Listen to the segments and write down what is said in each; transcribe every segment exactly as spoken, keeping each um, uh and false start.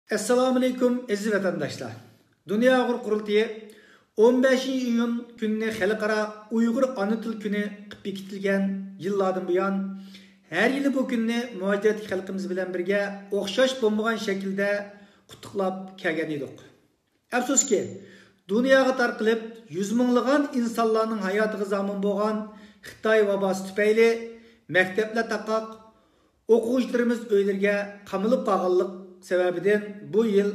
ئەسسالامۇئەلەيكۇم، ئەزىز ۋەتەنداشلار! دۇنيا ئۇيغۇر قۇرۇلتىيى ئون بەشىنچى ئىيۇن كۈنىنى خەلقئارا ئۇيغۇر ئانا تىل كۈنى قىلىپ بېكىتىلگەن يىللاردىن بۇيان، ھەر يىلى بۇ كۈننى مۇھاجىرەتتىكى خەلقىمىز بىلەن بىرگە ئوخشاش بولمىغان شەكىلدە قۇتلۇقلاپ كەلگەن ئىدۇق. ئەپسۇسكى، دۇنياغا تارقىلىپ، يۈز مىڭلىغان ئىنسانلارنىڭ ھاياتىغا زامىن بولغان خىتاي ۋاباسى تۈپەيلى مەكتەپلەر تاقاق، ئوقۇغۇچىلىرىمىز ئۆيلىرىگە قامىلىپ قالغانلىق سەۋەبىدىن بۇ يىل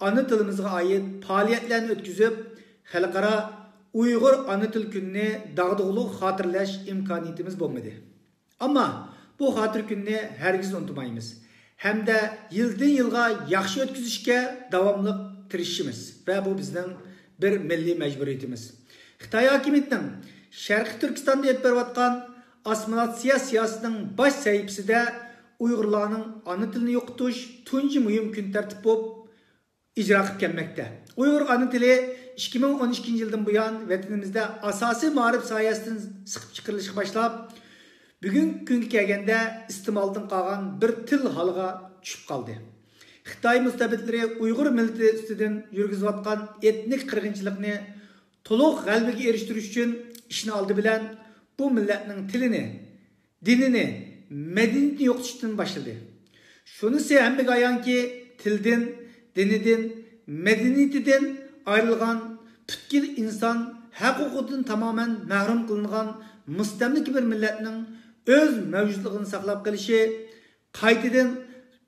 ئانا تىلىمىزغا ئائىت پائالىيەتلەرنى ئۆتكۈزۈپ، خەلقئارا ئۇيغۇر ئانا تىل كۈنىنى داغدۇغىلىق خاتىرىلەش ئىمكانىيىتىمىز بولمىدى. ئەمما بۇ خاتىرە كۈننى ھەرگىز ئۇنتۇمايمىز ھەمدە يىلدىن يىلغا ياخشى ئۆتكۈزۈشكە داۋاملىق تىرىشىشىمىز ۋە بۇ بىزنىڭ بىر مىللىي مەجبۇرىيىتىمىز. خىتاي ھاكىمىيىتىنىڭ شەرقىي تۈركىستاندا ئېلىپ بېرىۋاتقان ئاسسىمىلياتسىيە سىياسىتىنىڭ باش سەھىپىسىدە ئۇيغۇرلارنىڭ ئانا تىلىنى يوقىتىش تۇنجى مۇھىم كۈن تەرتىپ بولۇپ ئىجرا قىلىپ كەلمەكتە. ئۇيغۇر ئانا تىلى ئىككى مىڭ ئون ئىككىنچى يىلدىن بۇيان ۋەتىنىمىزدە ئاساسىي مائارىپ ساھەسىدىن سىقىپ چىقىرىلىشقا باشلاپ، بۈگۈنكى كۈنگە كەلگەندە ئىستېمالدىن قالغان بىر تىل ھالىغا چۈشۈپ قالدى. خىتاي مۇستەبىتلىرى ئۇيغۇر مىللىتى ئۈستىدىن يۈرگۈزۈۋاتقان ئېتنىك قىرغىنچىلىقنى تولۇق غەلىبىگە ئېرىشتۈرۈش ئۈچۈن ئىشنى ئالدى بىلەن بۇ مىللەتنىڭ تىلىنى، دىنىنى، مەدەنىيىتىنى يوقىتىشتىن باشلىدى. شۇنىسى ھەممىگە ئايانكى، تىلدىن، دىنىدىن، مەدەنىيىتىدىن ئايرىلغان، پۈتكۈل ئىنسان ھەق ھوقۇقىدىن تامامەن مەھرۇم قىلىنغان مۇستەملىكە بىر مىللەتنىڭ ئۆز مەۋجۇتلۇقىنى ساقلاپ قېلىشى، قايتىدىن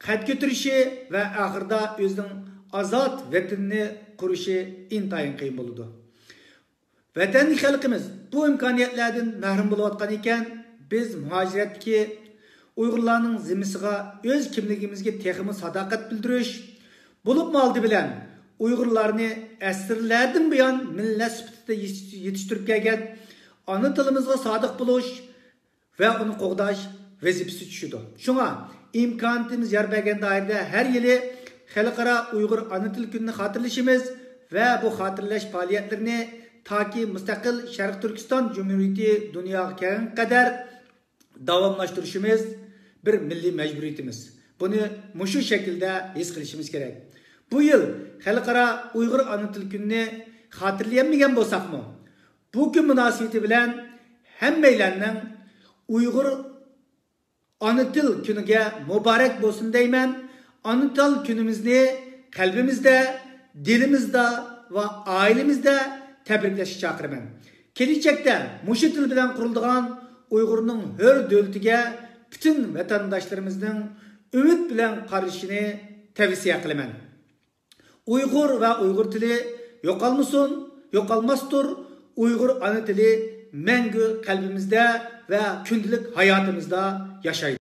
قەد كۆتۈرۈشى ۋە ئاخىرىدا ئۆزىنىڭ ئازاد ۋەتىنىنى قۇرۇشى ئىنتايىن قىيىن بولىدۇ. ۋەتەندىكى خەلقىمىز بۇ ئىمكانىيەتلەردىن مەھرۇم بولۇۋاتقان ئىكەن، بىز مۇھاجىرەتتىكى ئۇيغۇرلارنىڭ زىممىسىغا ئۆز كىملىكىمىزگە تېخىمۇ ساداقەت بىلدۈرۈش، بولۇپمۇ ئالدى بىلەن ئۇيغۇرلارنى ئەسىرلەردىن بۇيان مىللەت سۈپىتىدە يېتىش-، يېتىشتۈرۈپ كەلگەن ئانا تىلىمىزغا سادىق بولۇش، ۋە ئۇنى قوغداش ۋەزىپىسى چۈشىدۇ. شۇڭا ئىمكانىيىتىمىز يار بەرگەن دائىرىدە ھەر يىلى خەلقئارا ئۇيغۇر ئانا تىل كۈنىنى خاتىرىلىشىمىز ۋە بۇ خاتىرىلەش پائالىيەتلىرىنى تاكى مۇستەقىل شەرقىي تۈركىستان جۇمھۇرىيىتى دۇنياغا كەلگەنگە قەدەر داۋاملاشتۇرۇشىمىز بىر مىللىي مەجبۇرىيىتىمىز. بۇنى مۇشۇ شەكىلدە ھېس قىلىشىمىز كېرەك. بۇ يىل خەلقئارا ئۇيغۇر ئانا تىل كۈنىنى خاتىرىلىيەلمىگەن بولساقمۇ، بۇ كۈن مۇناسىۋىتى بىلەن ھەممەيلەننىڭ ئۇيغۇر ئانا تىل كۈنىگە مۇبارەك بولسۇن دەيمەن. ئانا تىل كۈنىمىزنى قەلبىمىزدە، دىلىمىزدا ۋە ئائىلىمىزدە تەبرىكلەشكە چاقىرىمەن. كېلىچەكتە مۇشۇ تىل بىلەن قۇرۇلىدىغان ئۇيغۇرنىڭ ھۆر دۆلىتىگە پۈتۈن ۋەتەنداشلىرىمىزنىڭ ئۈمىد بىلەن قارىشىنى تەۋسىيە قىلىمەن. ئۇيغۇر ۋە ئۇيغۇر تىلى يوقالمىسۇن، يوقالماستۇر. ئۇيغۇر ئانا تىلى مەڭگۈ قەلبىمىزدە ۋە كۈندىلىك ھاياتىمىزدا ياشايدۇ.